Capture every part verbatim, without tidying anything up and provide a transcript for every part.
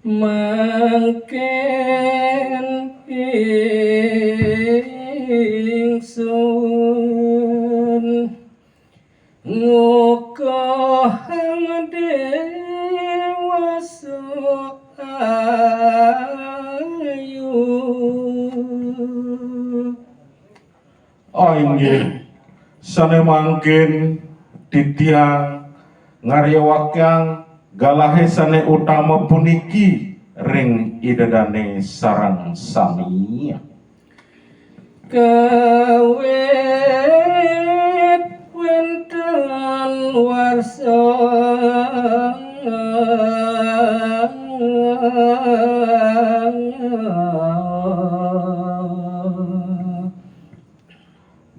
Mangkin ingsun ngukuhang dewasa ayu. Oh, inggih, sané mangkin titiang ngaryawaken galahé sané utama puniki ring Ida Dané sareng sami. Kawit wénten warsa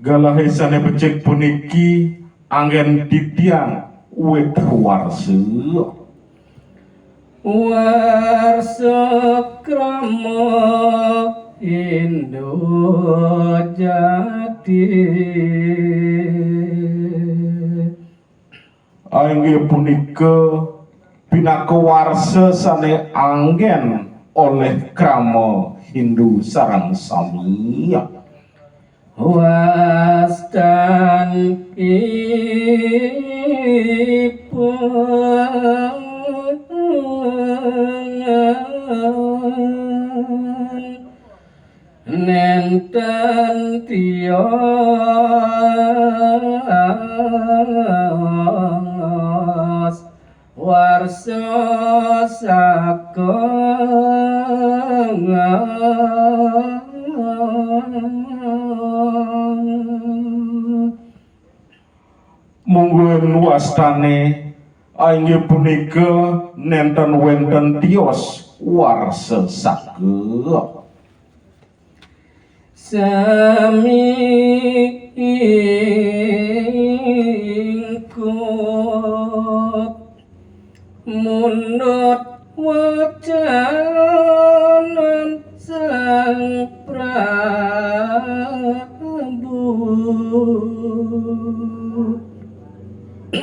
Galahé sané becik puniki anggén titiang wit warsa. Warsa krama Hindu jati. Inggih punika pinaka warsa sané anggén olih krama Hindu sareng sami. Wastan ipun nénten tios warsa saking mungguing wastané, inggih punika nénten wénten tios warsa saga. Sami ingkup mundut wacanan Sang Prabu.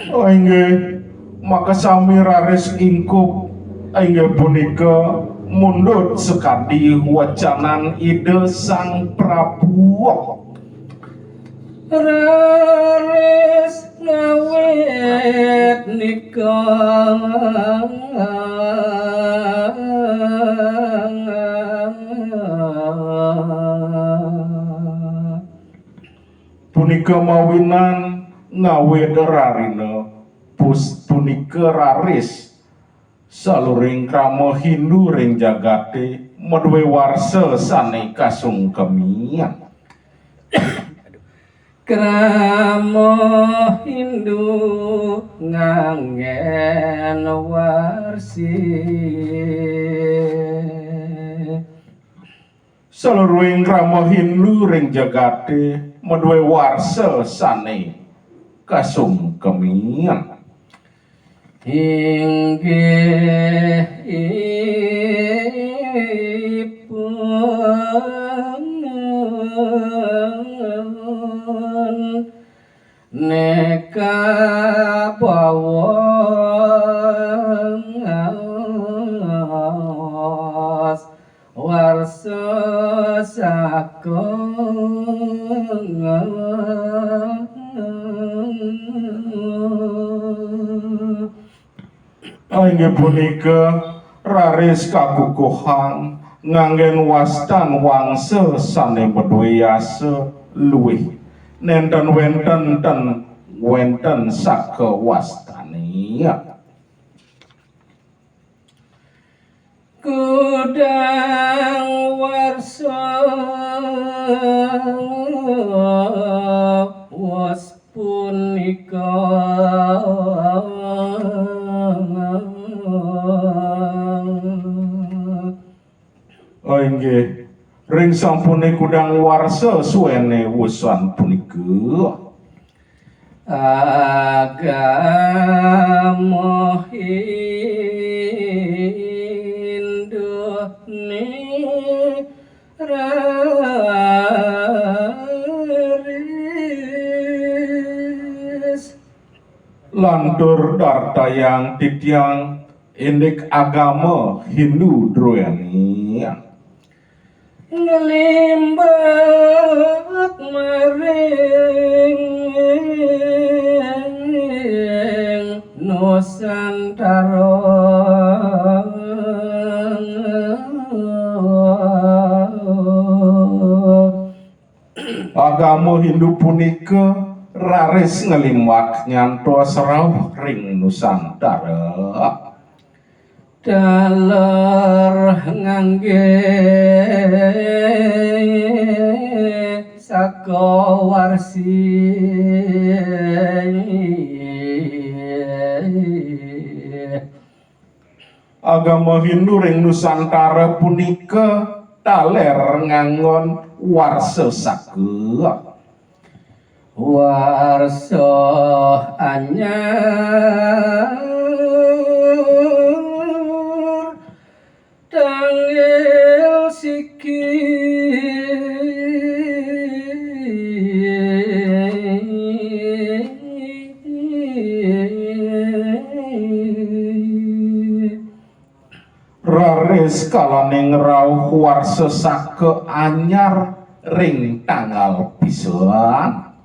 Oh, inggih, makasami raris ingkup, inggih punika mundut sakadi wacanan Ida Sang Prabu. Raris ngawit nika. Punika mawinan ngawit rarina, pus-, punika raris saluring krama Hindu ring jagaté madué warsa sané kasungkemian. Krama Hindu nganggén warsi. Saluruhing krama Hindu ring jagaté madué warsa sané kasungkemian. Inggih ipun neka bawas warsa saking. Inggih punika raris kakukuhang nganggén wastan wangsa sané madué yasa luih. Nénten wénten ten wénten saka wastané. Kudang warsa wus punika. Oh, inggih, ring sampuné kudang warsa suéné wusan punika. Agama Hindu ni raris. Lantur dartayang titiang Indik agama Hindu druéni. Nglimbak maring Nusantara. Agama Hindu punika raris nglimbak nyantos rauh ring Nusantara. Taler nganggé saka warsi. Agama Hindu ring Nusantara punika taler nganggon warsa saka. Warsa anyar tanggil siki. Raris kalaning rauh warsa saka anyar ring tanggal pisan.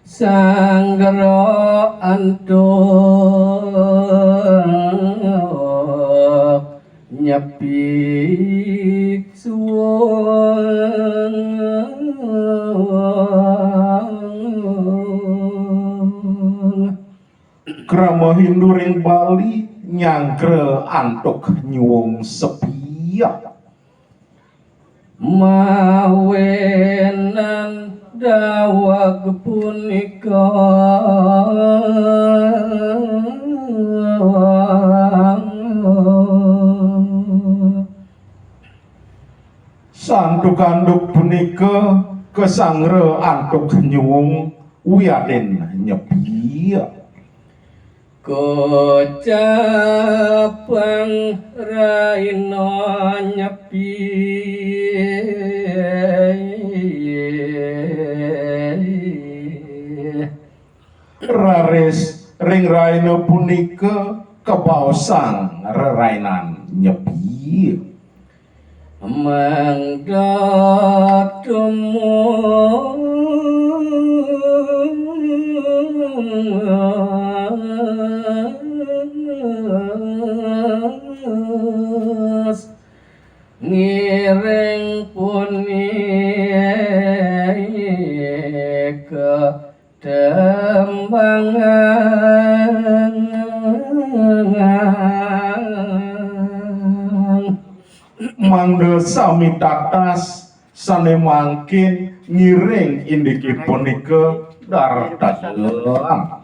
Sanggra antuk nyepi suwung. Krama Hindu ring Bali nyanggra antuk nyuwung sepi. Mawinan daweg punika. Santukan duk punika kasanggra antuk nyuwung wiadin nyepi. Kocapang raina nyepi. Raris ring raina punika kabaosang rerainan nyepi. Mangda tumus ngiring punika tembangan. Mangda sami tatas sané mangkin ngiring indike punika dartayang.